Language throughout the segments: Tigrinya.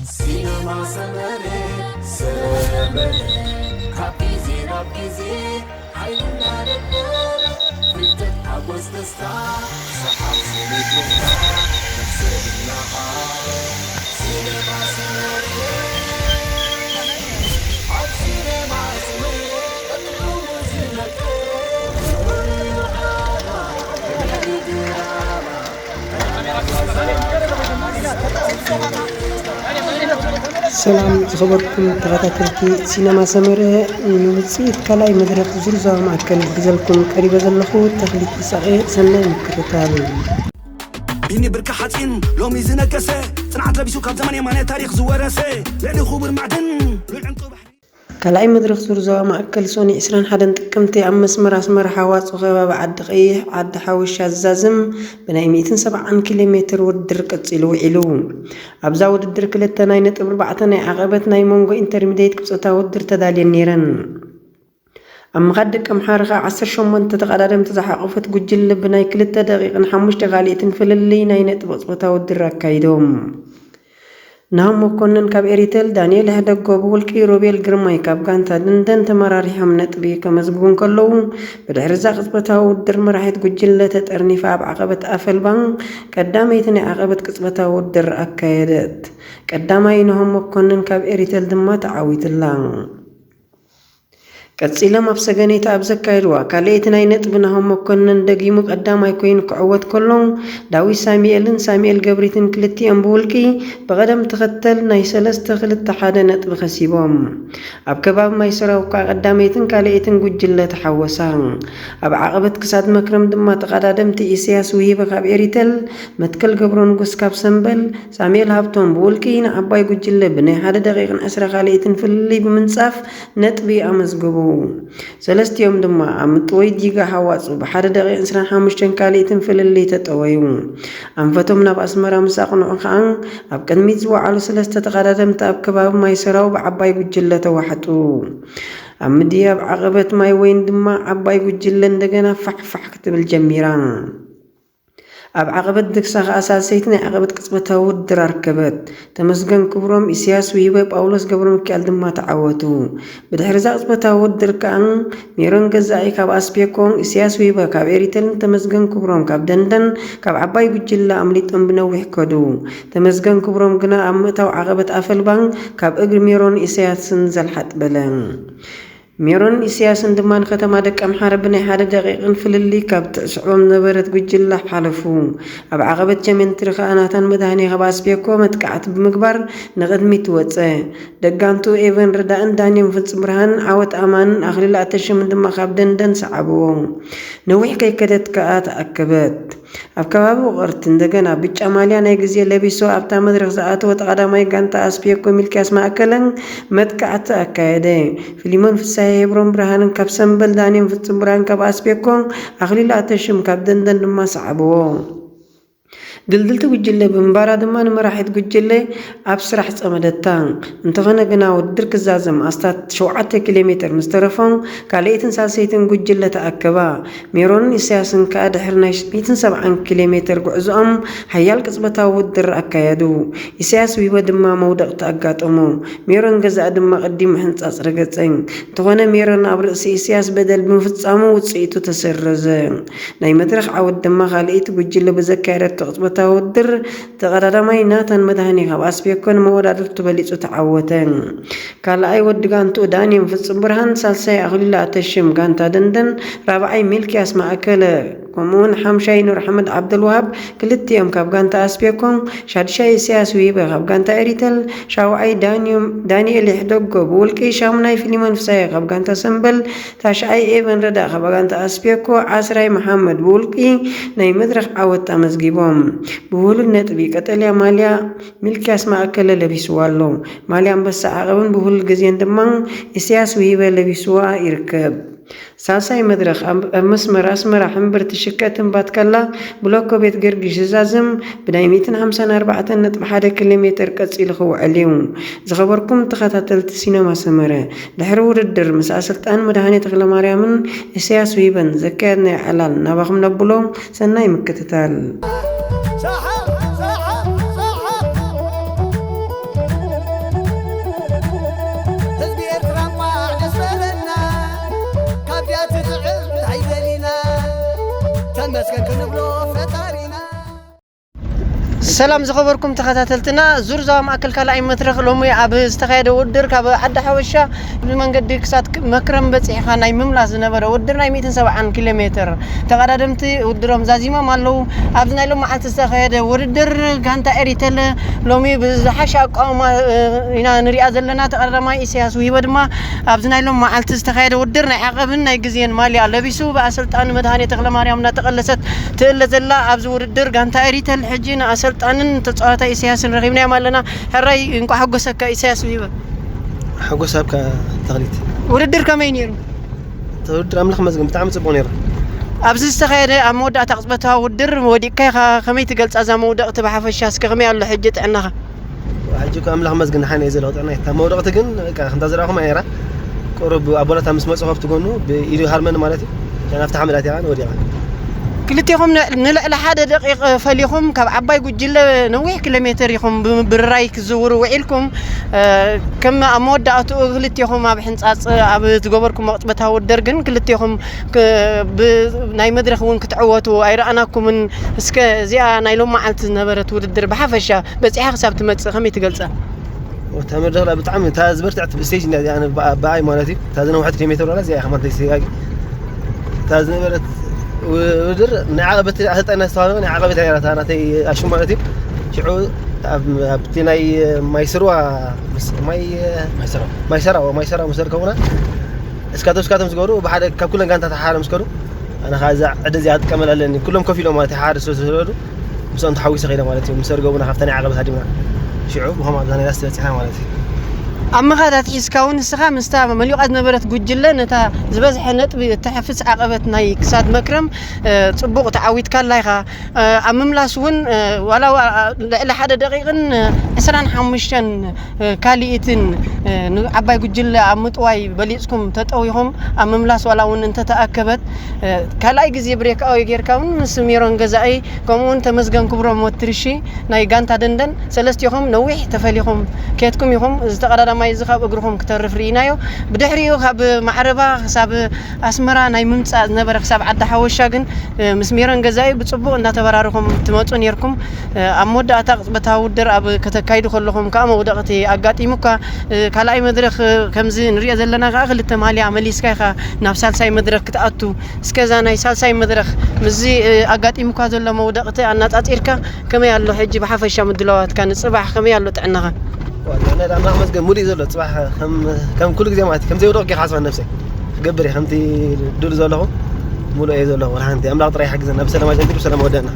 ሲነማ ሰመረ፣ ሰመረ፣ ካብ ግዜ ናብ ግዜ ሓይልና ደበበ፣ ፍልጠት ሓጎስ ደስታ፣ ሰሓብ ስኒት ደስታ፣ ነፍሰ ድላኻ። ሲነማ ሰመረ፣ ኣብ ሲነማ ሰመረ፣ ቀጥሎ ዝመቀረ፣ ዝመቀረ ዓላ፣ ድራማ። ሰላም ዝኸበርኩም ተኸታተልቲ ሲነማ ሰመረ፣ ንውፅኢት ካልኣይ መድረኽ ዙር ዞባ ማእከል ክሕግዘልኩም ቀሪበ ዘለኹ ተኽሊት ይሳቐ። ሰናይ ምክትታል። ቢኒ ብርኪ ሓፂን ሎሚ ዝነገሰ፣ ፅንዓት ለቢሱ ካብ ዘመን የማነ ታሪኽ ዝወረሰ፣ ልዕሊ ክቡር ማዕድን ልዑል ዕንቁ ባሕሪ። ካልኣይ መድረኽ ዙር ዞባ ማእከል ሶኒ ዕስራን ሓደን ጥቅምቲ ኣብ መስመር ኣስመራ ሓዋጹ ከባቢ ዓዲ ቀይሕ ዓዲ ሓወሻ ዝዛዝም ብናይ ሚእትን ሰብዓን ኪሎ ሜትር ውድድር ቀጺሉ ውዒሉ። ኣብዛ ውድድር ክልተ ናይ ነጥቢ ኣርባዕተ ናይ ዓቐበት ናይ መንጎ ኢንተርሚድየት ቅብጸታዊ ውድድር ተዳልየን ነይረን። ኣብ ምኻድ ደቂ ኣምሓራ ከኣ ዓሰርተ ሸሞንተ ተቐዳደምቲ ዝሓቖፈት ጉጅለ ብናይ ክልተ ደቂቕን ሓሙሽተ ካልኢትን ፍልልይ ናይ ነጥቢ ቅጽበታዊ ውድድር ኣካይዶም። ናሆም መኮንን ካብ ኤሪተል፣ ዳንኤል ሕደጎ ብውልቂ፣ ሮቤል ግርማይ ካብ ጋንታ ደንደን ተመራሪሖም ነጥቢ ከመዝግቡ እንከለዉ፣ ብድሕሪ እዛ ቅጽበታዊ ውድድር መራሒት ጉጅለ ተጠርኒፋ ኣብ ዓቐበት ኣፈልባን ቀዳመይቲ ናይ ዓቐበት ቅጽበታዊ ውድድር ኣካየደት። ቀዳማይ ናሆም መኮንን ካብ ኤሪተል ድማ ተዓዊትላ። ቀጺሎም ኣብ ሰገነይቲ ኣብ ዘካየድዋ ካልኣይቲ ናይ ነጥቢ ናሆም መኮንን ደጊሙ ቀዳማይ ኮይኑ ክዕወት ከሎ፣ ዳዊት ሳሚኤልን ሳሚኤል ገብሪትን ክልቲኦም ብውልቂ ብቐደም ተኸተል ናይ ሰለስተ ክልተ ሓደ ነጥቢ ከሲቦም። ኣብ ከባቢ ማይ ሰራው ከኣ ቀዳመይትን ካልኣይትን ጉጅለ ተሓወሳ። ኣብ ዓቐበት ክሳድ መክረም ድማ ተቐዳደምቲ ኢሳያስ ውሂበ ካብ ኤሪተል፣ መትከል ገብረንጉስ ካብ ሰምበል፣ ሳሙኤል ሃብቶም ብውልቂ ንዓባይ ጉጅለ ብናይ ሓደ ደቂቕን ዕስራ ካልኣይትን ፍልልይ ብምንጻፍ ነጥቢ ኣመዝገቡ። ሰለስቲኦም ድማ ኣብ ምጥወይ ዲጋ ሃዋጹ ብሓደ ደቂቕን ዕስራን ሓሙሽተን ካልኣይትን ፍልልይ ተጠወዩ። ኣንፈቶም ናብ ኣስመራ ምስ ኣቕንዑ ከኣ ኣብ ቅድሚት ዝወዓሉ ሰለስተ ተቐዳደምቲ ኣብ ከባቢ ማይ ሰራው ብዓባይ ጉጅለ ተዋሕጡ። ኣብ ምድያብ ዓቐበት ማይ ወይን ድማ ዓባይ ጉጅለ እንደገና ፋሕ ፋሕ ክትብል ጀሚራ። ኣብ ዓቐበት ድግሳ ከኣ ሳልሰይቲ ናይ ዓቐበት ቅጽበታዊ ውድድር ኣርከበት። ተመስገን ክብሮም፣ ኢሳያስ ውሂበ፣ ጳውሎስ ገብረሚካኤል ድማ ተዓወቱ። ብድሕሪ እዛ ቅጽበታዊ ውድድር ከኣ ሜሮን ገዛኢ ካብ ኣስፔኮ፣ ኢሳያስ ውሂበ ካብ ኤሪተልን ተመስገን ክብሮም ካብ ደንደን ካብ ዓባይ ጉጅለ ኣምሊጦም ብነዊሕ ከዱ። ተመስገን ክብሮም ግና ኣብ ምእታው ዓቐበት ኣፈልባን ካብ እግሪ ሜሮን ኢሳያስን ዘልሓጥ በለ። ሜሮን ኢሳያስን ድማ ንከተማ ደቀምሓረ ብናይ ሓደ ደቂቕን ፍልልይ ካብ ትዕስዖም ዝነበረት ጉጅለ ሓለፉ። ኣብ ዓቐበት ቸሜንትሪ ከኣ ናታን መድሃኔ ካብ ኣስቤኮ መጥቃዕቲ ብምግባር ንቕድሚት ወጸ። ደጋንቱ ኤቨን ረዳእን ዳንኤል ፍጹምብርሃንን ዓወት ኣማንን ኣኽሊሉ ኣተሽምን ድማ ካብ ደንደን ሰዓብዎ። ነዊሕ ከይከደት ከኣ ተኣከበት። ኣብ ከባቢ ውቕርቲ እንደገና ብጫ ማልያ ናይ ግዜ ለቢሱ ኣብታ መድረኽ ዝኣተወ ተቐዳማይ ጋንታ ኣስፔኮ ሚልክያስ ማእከለን መጥቃዕቲ ኣካየደ። ፊሊሞን ፍሳሄ፣ ሄብሮን ብርሃንን ካብ ሰምበል፣ ዳንኤል ፍጹምብርሃን ካብ ኣስፔኮ፣ ኣኽሊሉ ኣተሽም ካብ ደንደን ድማ ሰዓብዎ። ድልድልቲ ጉጅለ ብምንባራ ድማ ንመራሒት ጉጅለ ኣብ ስራሕ ጸመደታ። እንተኾነ ግና ውድድር ክዛዘም ኣስታት ሸውዓተ ኪሎ ሜትር ምስ ተረፎ ካልኣይትን ሳልሰይትን ጉጅለ ተኣከባ። ሜሮንን ኢሳያስን ከኣ ድሕሪ ናይ ሚእትን ሰብዓን ኪሎ ሜትር ጉዕዞኦም ሓያል ቅጽበታዊ ውድድር ኣካየዱ። ኢሳያስ ዊቦ ድማ መውደቕቲ ኣጋጠሞ። ሜሮን ገዛኢ ድማ ቅዲሙ ሕንጻጽ ረገጸ። እንተኾነ ሜሮን ኣብ ርእሲ ኢሳያስ በደል ብምፍጻሙ ውጽኢቱ ተሰረዘ። ናይ መድረኽ ዓወት ድማ ካልኣይቲ ጉጅለ ብዘካየደቶ ቅጽበታዊ ውድድር ተቐዳዳማይ ናታን መድሃኔ ካብ ኣስቤኮ ንመወዳድርቱ በሊጹ ተዓወተ። ካልኣይ ወዲ ጋንትኡ ዳንኤል ፍጹም ብርሃን፣ ሳልሳይ ኣኽሊሉ ኣተሽም ጋንታ ደንደን፣ ራብዓይ ሚልክያስ ማእከለ፣ ከምኡውን ሓምሻይ ኑር ኣሕመድ ዓብደልዋሃብ ክልቲኦም ካብ ጋንታ ኣስቤኮ፣ ሻድሻይ ኢሳያስ ዊበ ካብ ጋንታ ኤሪተል፣ ሻውዓይ ዳንዮም- ዳንኤል ይሕደጎ ብውልቂ፣ ሻሙናይ ፊሊሞን ፍሳየ ካብ ጋንታ ሰምበል፣ ታሽዓይ ኤቨን ረዳ ካብ ጋንታ ኣስቤኮ፣ ዓስራይ መሓመድ ብውልቂ ናይ መድረኽ ዓወት ኣመዝጊቦም። ብውህሉል ነጥቢ ቀጠልያ ማልያ ሚልክያስ ማእከለ ለቢስዋ ኣሎ። ማልያ ኣንበሳ ዓቐብን ብውህሉል ግዜን ድማ ኢሳያስ ውሂበ ለቢስዋ ይርከብ። ሳልሳይ መድረኽ ኣብ ኣብ መስመር ኣስመራ ሕምብርቲ ሽከትን ባትከላ ብሎኮ ቤት ገርጊሽ ዝዛዝም ብናይ ሚእትን ሓምሳን ኣርባዕተን ነጥቢ ሓደ ኪሎ ሜትር ቀጺሉ ክውዕል እዩ። ዝኸበርኩም ተኸታተልቲ ሲነማ ሰመረ፣ ድሕሪ ውድድር ምስ ኣሰልጣኒ መድሃኔ ተኽለማርያምን ኢሳያስ ዊበን ዘካየድናዮ ዕላል ናባኹም ነብሎ። ሰናይ ምክትታል። ሰሓቕ ሰሓቕ ሰሓቕ። ሰላም ዝኸበርኩም ተኸታተልትና፣ ዙር ዞባ ማእከል ካልኣይ መድረኽ ሎሚ ኣብ ዝተኻየደ ውድድር ካብ ዓዲ ሓበሻ ብመንገዲ ክሳብ መክረም በጺሕኻ ናይ ምምላስ ዝነበረ ውድድር ናይ ሚእትን ሰብዓን ኪሎ ሜትር ተቐዳደምቲ ውድድሮም ዛዚሞም ኣለዉ። ኣብዚ ናይ ሎም መዓልቲ ዝተኻየደ ውድድር ጋንታ ኤሪተል ሎሚ ብዝሓሸ ኣቃውማ ኢና ንሪኣ ዘለና። ተቐዳዳማይ ኢሳያስ ውሂበ ድማ ኣብዚ ናይ ሎም መዓልቲ ዝተኻየደ ውድድር ናይ ዓቐብን ናይ ግዜን ማልያ ለቢሱ ብኣሰልጣኒ መድሃኔ ተኽለማርያም እናተቐለሰት ትእለ ዘላ ኣብዚ ውድድር ጋንታ ኤሪተል ሕጂ ንኣሰልጣንን ተጻዋታይ ኢሳያስን ረኺብናዮም ኣለና። ሕራይ እንቋዕ ሓጎሰካ ኢሳያስ ውሂበ። ሓጎስ ኣብካ ተኽሊት። ውድድር ከመይ ነይሩ? እቲ ውድድር ኣምላኽ መስገን ብጣዕሚ ጽቡቕ ነይሩ። ኣብዚ ዝተኻየደ ኣብ መወዳእታ ቅጽበታዊ ውድድር ወዲቕካ ኢኻ። ከመይ ትገልጻ እዛ መውደቕቲ ብሓፈሻ? እስከ ከመይ ኣሎ ሕጂ ጥዕናኻ? ሕጂ እኮ ኣምላኽ መስግን ደሓን እየ ዘለኹ፣ ጥዕና እየ። እታ መውደቕቲ ግን በቃ ከምታ ዝረኣኹም እያ ነይራ። ቁሩብ ኣቦላታ ምስ መጹ ካብቲ ጎኑ ብኢዱ ሃርመኒ ማለት እዩ። ሸን ኣብቲ ሓመድ ኣትያ ወዲቓ። ክልቴኹም ን-፣ ንልዕሊ ሓደ ደቂቕ ፈሊኹም ካብ ዓባይ ጉጅለ ነዊሕ ኪሎ ሜትር ኢኹም ብምብርራይ ክትዝውሩ ውዒልኩም። እ፣ ከም ኣብ መወዳእትኡ ክልቴኹም ኣብ ሕንጻጽ ኣብ ዝገበርኩሞ ቅጽበታዊ ውድድር ግን ክልቴኹም ክ-፣ ብ-፣ ናይ መድረኽ እውን ክትዕወቱ ኣይረኣናኩምን። እስከ እዚኣ ናይ ሎም መዓልቲ ዝነበረት ውድድር ብሓፈሻ በጺሓ ክሳብ ትመጽእ ከመይ ትገልጻ? እታ መድረኽ ላ ብጣዕሚ እታ ዝበርትዐት ስቴጅ እንዳ እዚኣ፣ ኣነ ብኣ-፣ ብኣይ ማለት እዩ። እታ ዝነውሐት ኪሎ ሜትር ዋላ እዚኣ ኢኻ ማለት እዩ። እታ ዝነበረት ው-፣ ውድድር ናይ ዓቐበት ኣሰልጣኒ ዝተዋህበ ናይ ዓቐበት እያ ናታ፣ ናተይ ኣሽሙ ማለት እዩ። ሽዑ ኣብ፣ ኣብቲ ናይ ማይ ስርዋ ምስ፣ ማይ፣ ማይ ሰራው። ማይ ሰራው፣ ማይ ሰራው ምስ ዘርከቡና እስካቶም፣ እስካቶም ዝገበሩ ብሓደ ካብ ኩለን ጋንታ ተሓሓረ ምስ ከዱ ኣነ ኸዓ እዛ ዕደ እዚኣ ክጥቀመላ ኣለኒ። ኩሎም ኮፍ ኢሎም ማለት እዩ፣ ሓደ ሰብ ዝሰደዱ ምስኦም ተሓዊሰ ከይደ ማለት እዩ። ምስ ዘርገቡና ካብታ ናይ ዓቐበት ሃዲምና። ሽዑ ብኸምኡ ኣብዛ ናይ ላስት በጺሕና ማለት እዩ። ኣብ ምኻድ ኣትሒዝካ እውን ንስኻ ምስታ መሊቓ ዝነበረት ጉጅለ ነታ ዝበዝሐ ነጥቢ እተሕፍስ ዓቐበት ናይ ክሳድ መክረም፣ እ፣ ጽቡቕ ተዓዊትካላ ኢኻ። እ፣ ኣብ ምምላስ እውን፣ እ፣ ዋላ ዋ-፣ ልዕሊ ሓደ ደቂቕን፣ እ፣ ዕስራን ሓሙሽተን፣ እ፣ ካልኢትን፣ እ፣ ንዓባይ ጉጅለ ኣብ ምጥዋይ በሊጽኩም ተጠዊኹም ኣብ ምምላስ ዋላ እውን እንተተኣከበት፣ እ፣ ካልኣይ ግዜ ብሬክኣዊ ጌርካ እውን ምስ ሜሮን ገዛኢ ከምኡ እውን ተመስገን ክብሮም ወትርሺ ናይ ጋንታ ደንደን ሰለስቲኹም ነዊሕ ተፈሊኹም ኬድኩም ኢኹም። እዚ ተቐዳዳማይ እዚ ካብ እግርኹም ክተርፍ ርኢናዮ። ብድሕሪኡ ካብ ማዕረባ ክሳብ ኣስመራ ናይ ምምጻእ ዝነበረ ክሳብ ዓዲ ሓወሻ ግን፣ እ፣ ምስ ሜሮን ገዛኢ ብጽቡቕ እንዳተበራረኹም ትመጹ ኔርኩም። እ፣ ኣብ መወዳእታ ቅጽበታዊ ውድድር ኣብ ከተካይዱ ከለኹም ከኣ መውደቕቲ ኣጋጢሙካ። እ፣ ካልኣይ መድረኽ፣ እ፣ ከምዚ ንሪኦ ዘለና ከኣ ክልተ ማልያ መሊስካ ኢኻ ናብ ሳልሳይ መድረኽ ክትኣቱ። እስከ እዛ ናይ ሳልሳይ መድረኽ ምስዚ፣ እ፣ ኣጋጢሙካ ዘሎ መውደቕቲ ኣነጻጺርካ ከመይ ኣሎ ሕጂ ብሓፈሻ ምድላዋትካ ንጽባሕ ከመይ ኣሎ ጥዕናኻ? ዋላ፣ ናይ ኣምላኽ መስገን ሙሉእ እዩ ዘሎ። ጽባሕ ከም፣ ከም ኩሉ ግዜ ማለት እዩ። ከም ዘይወደቕኩ እየ ክሓስባ ነብሰይ። ክገብር እየ ከምቲ ድሉ ዘለኹ፣ ሙሉእ እየ ዘለኹ። ወላ ሓንቲ ኣምላኽ ጥራይ ይሓግዘና፣ ብሰላም ኣጨንቂሩ ብሰላም ወደና።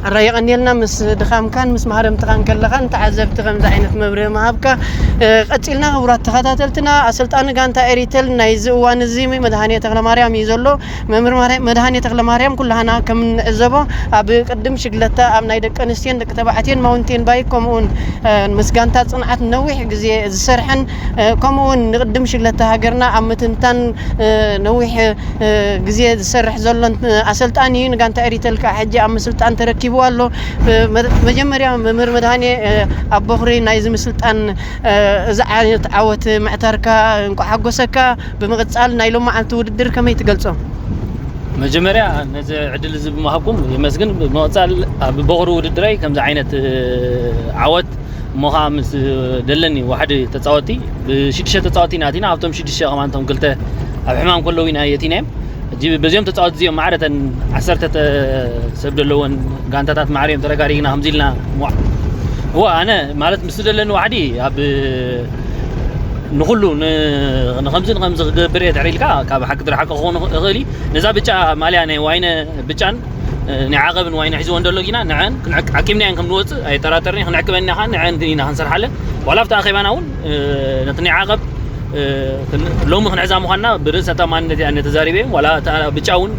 ኣራ የቐንየልና ምስ ድኻምካን ምስ ማህረምትኻን ከለኻን ተዓዘብቲ ከምዚ ዓይነት መብርሂ ምሃብካ። እ፣ ቀጺልና ክቡራት ተኸታተልትና፣ ኣሰልጣኒ ጋንታ ኤሪተል ናይዚ እዋን እዚ መድሃኔ ተኽለማርያም እዩ ዘሎ። መምህር ማርያ-፣ መድሃኔ ተኽለማርያም ኩላህና ከም እንዕዘቦ ኣብ ቅድም ሽግለታ ኣብ ናይ ደቂ ኣንስትዮን ደቂ ተባዕትዮን ማውንቴን ባይክ ከምኡውን፣ እ፣ ምስ ጋንታ ጽንዓት ነዊሕ ግዜ ዝሰርሐን፣ እ፣ ከምኡውን ንቅድም ሽግለታ ሃገርና ኣብ ምትንታን፣ እ፣ ነዊሕ፣ እ፣ ግዜ ዝሰርሕ ዘሎን፣ እ፣ ኣሰልጣኒ እዩ። ንጋንታ ኤሪተል ከዓ ሕጂ ኣብ ምስልጣን ተረኪቡ ኣሎ። እ፣ መ-፣ መጀመርያ መምህር መድሃኔ፣ እ፣ ኣብ በኹሪ ናይዚ ምስልጣን፣ እ፣ እዚ ዓይነት ዓወት ምዕታርካ እንኳዕ ሓጎሰካ። ብምቕጻል ናይ ሎም መዓልቲ ውድድር ከመይ ትገልጾ? መጀመርያ ነዚ ዕድል እዚ ብምሃብኩም የመስግን። ብምቕጻል ኣብ በኹሪ ውድድረይ ከምዚ ዓይነት፣ እ፣ ዓወት እሞ ኸዓ ምስ ደለኒ ዋሕዲ ተጻወቲ፣ ብሽዱሽተ ተጻወቲ ኢና ኣቲና። ኣብቶም ሽዱሽተ ከማን እቶም ክልተ ኣብ ሕማም ከለዉ ኢና የቲናዮም። ሕጂ በዚኦም ተጻወቲ እዚኦም ማዕረ እተን ዓሰርተ ተ-፣ ሰብ ዘለወን ጋንታታት ማዕረ እዮም ተረጋሪግና ከምዚ ኢልና። እሞ፣ እወ፣ ኣነ ማለት ምስ ደለኒ ዋሕዲ ኣብ ንኹሉ ን-፣ ንኸምዚ ንኸምዚ ክገብር እየ ድሕሪ ኢልካ ካብ ሓቂ ትርሓቂ ክኸውን ይኽእል እዩ። ነዛ ብጫ ማልያ ናይ ዋይነ ብጫን፣ እ፣ ናይ ዓቐብን ዋይነ ሒዝወን ዘሎ ግና ንዐን ክንዕቅ-፣ ዓቂብናየን ከም ንወፅእ ኣይጠራጠርን እየ። ክንዕቅበን ኢና ኸዓ ንዐን ኢና ክንሰርሓለን። ዋላ ኣብቲ ኣኼባና እውን፣ እ፣ ነቲ ናይ ዓቐብ፣ እ፣ ክን-፣ ሎሚ ክንሕዛ ምዃንና ብርእሰ ተኣማንነት እየ ኣነ ተዛሪበ እዮም። ዋላ እታ ብጫ እውን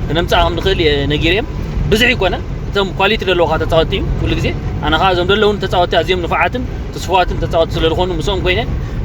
ክነምፅኣ ከም ንኽእል እየ ነጊረ እዮም። ብዙሕ ይኮነ፣ እቶም ኳሊቲ ዘለዉ ኸዓ ተፃወትቲ እዩ ኩሉ ግዜ። ኣነ ኸዓ እዞም ዘለዉን ተፃወትቲ ኣዝዮም ንፉዓትን ትስፉዋትን ተጻወትቲ ስለ ዝኾኑ ምስኦም ኮይነ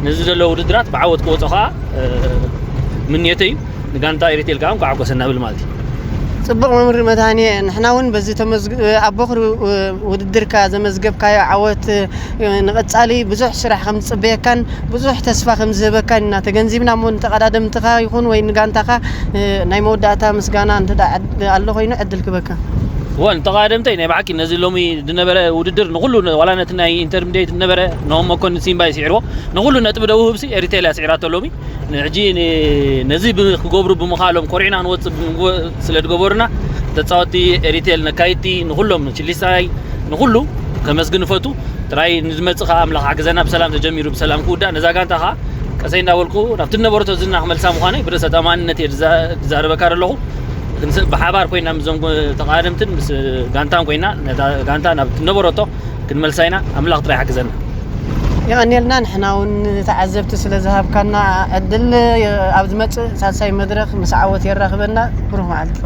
ነዚ ዘለዉ ውድድራት ብዓወት ክወጾ ከኣ፣ እ፣ ምንየተይ እዩ። ንጋንታ ኤሪቴል ከኣ እንኳዕ ሓጎሰና ብል ማለት እዩ። ጽቡቕ መምህር መድሃኔ፣ ንሕና እውን በዚ ተመዝግ ኣብ ቦኽሪ ውድድርካ ዘመዝገብካዮ ዓወት ንቐጻሊ ብዙሕ ስራሕ ከም ዝጽበየካን ብዙሕ ተስፋ ከም ዝህበካን ኢና ተገንዚብና። እሞ ንተቐዳደምትኻ ይኹን ወይ ንጋንታኻ ናይ መወዳእታ ምስጋና እንተ ኣሎ ኮይኑ ዕድል ክበካ። ወን ተቐዳደምተይ ናይ ብሓቂ ነዚ ሎሚ ዝነበረ ውድድር ንኹሉ ዋላ ነቲ ናይ ኢንተርሚዲየት ዝነበረ ነሆም መኮንን ሲምባ ይስዕርዎ ንኹሉ ነጥቢ ደቡብ ህብሲ ኤሪቴል እያ ስዒራቶ ሎሚ። ሕጂ ነዚ ክገብሩ ብምኻሎም ኮሪዕና ክንወፅእ ስለ ዝገበሩና ተፃወቲ ኤሪቴል ነካይድቲ ንኩሎም ችሊሳይ ንኩሉ ከመስግን ፈቱ። ጥራይ ንዝመፅእ ከዓ ኣምላኽ ሓግዘና ብሰላም ተጀሚሩ ብሰላም ክውዳእ ነዛ ጋንታ ከዓ ቀሰይ እንዳበልኩ ናብቲ ነበረቶ ዝና ክመልሳ ምዃነይ ብርእሰ ተማንነት እየ ዝዛረበካ ዘለኹ። ብሓባር ኮይና ምስዞም ተቃደምትን ምስ ጋንታን ኮይና ነታ ጋንታ ናብ ትነበረቶ ክንመልሳ ኢና። ኣምላኽ ጥራይ ሓግዘና። የቐንየልና ንሕና እውን ተዓዘብቲ ስለ ዝሃብካና ዕድል። ኣብ ዝመፅእ ሳልሳይ መድረኽ ምስ ዓወት የራኽበና። ብሩህ መዓልቲ።